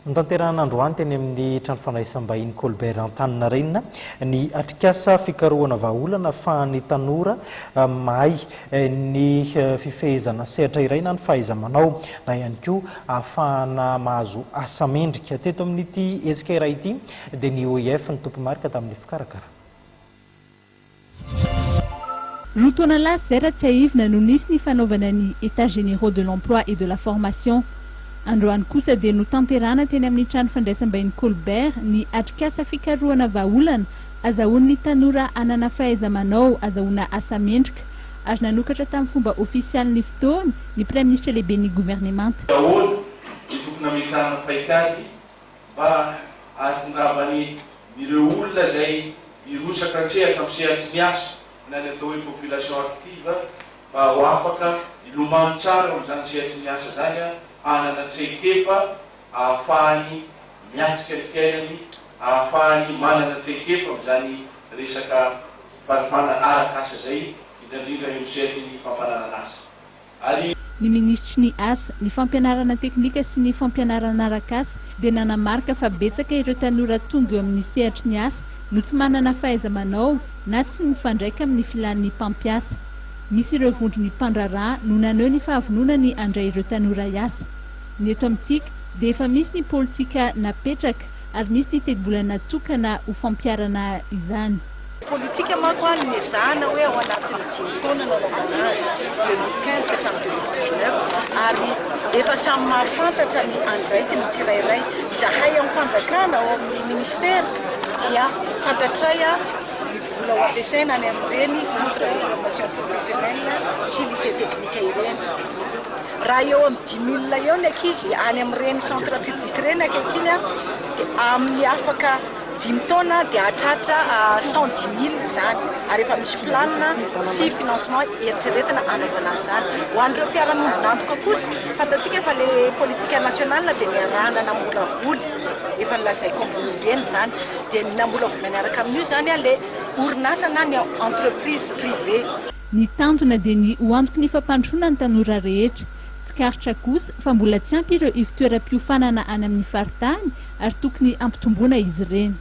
Notanterahina androany teny amin'ny trano fandraisam-bahiny Colbert Antaninarenina ny atrikasa fikarohana vahaolana afahan'ny tanora mahay ny fifehezana sehatra iray na ny fahaiza-manao na ihany koa ahafahana mahazo asa mendrika. Teto amin'ity hetsika iray ity dia ny OIF no tompomarika tamin'ny fikarakarana. Roa taona lasa izay raha tsiahivina no nisy ny fanaovana ny Etats généraux de l'emploi et de la formation. Androany kosa dia notanterahana teny amin'ny trano fandraisam-bahiny Colbert ny atrikasa fikarohana vahaolana azahoan'ny tanora hanana fahaiza-manao azahoana asa mendrika ary nanokatra tamin'ny fomba ofisialy ny fotoana ny Praiminisitra lehiben'ny governemanta. Ahoana ny tokony hametrahana paikady mba hahatongavan'ny ireo olona izay mirotsaka an-tsehatra amin'ny sehatry ny asa na ny atao hoe population active mba ho afaka hilomano tsara amin'izany sehatry ny asa izany hanana traikefa ahafahany miatrika ny fiainany, ahafahany manana traikefa amin'izany resaka fanofana arak'asa izay, indrindra indrindra eo amin'ny sehatry ny fampananan'asa. Ary. Ny minisitry ny Asa, ny fampianarana teknika sy ny fampianarana arak'asa dia nanamarika fa betsaka ireo tanora tonga eo amin'ny sehatry ny asa no tsy manana fahaiza-manao na tsy mifandraika amin'ny filan'ny mpampiasa. Misy ireo vondron'ny mpandraharaha no naneho ny fahavononany handray ireo tanora hiasa. Ny eto amintsika dia efa misy ny politika napetraka ary misy ny tetibola natokana ho fampiharana izany. Politika manko an, nezahana hoe ao anatin'ny dimy taona no anaovana azy, 2015 ka hatramin'ny 2019, ary efa samy mahafantatra ny andraikiny ny tsirairay. Izahay amin'ny fanjakana, ao amin'ny ministera dia fantatray ny vola ho ampiasaina any amin'ireny centre de formation professionnelle sy lycée technique ireny. Raha eo amin'ny 5000 eo ny ankizy any amin'ireny centre public ireny ankehitriny dia amin'ny afaka Dimy taona dia hahatratra 110 mille izany ary efa misy planina sy financement eritreretina hanaovana an'izany. Ho an'ireo mpiara-miombon'antoka kosa, fantatsika fa ilay politique nationale dia niarahana namolavola, efa nolazaiko ambony ireny izany, dia namolavola niaraka amin'io izany ilay orinasa na ny entreprise privée. Ny tanjona dia ny ho antoky ny fampandrosoana ny tanora rehetra. Tsikaritra kosa fa mbola tsy ampy ireo ivotoeram-piofanana any amin'ny faritany ary tokony hampitomboana izy ireny.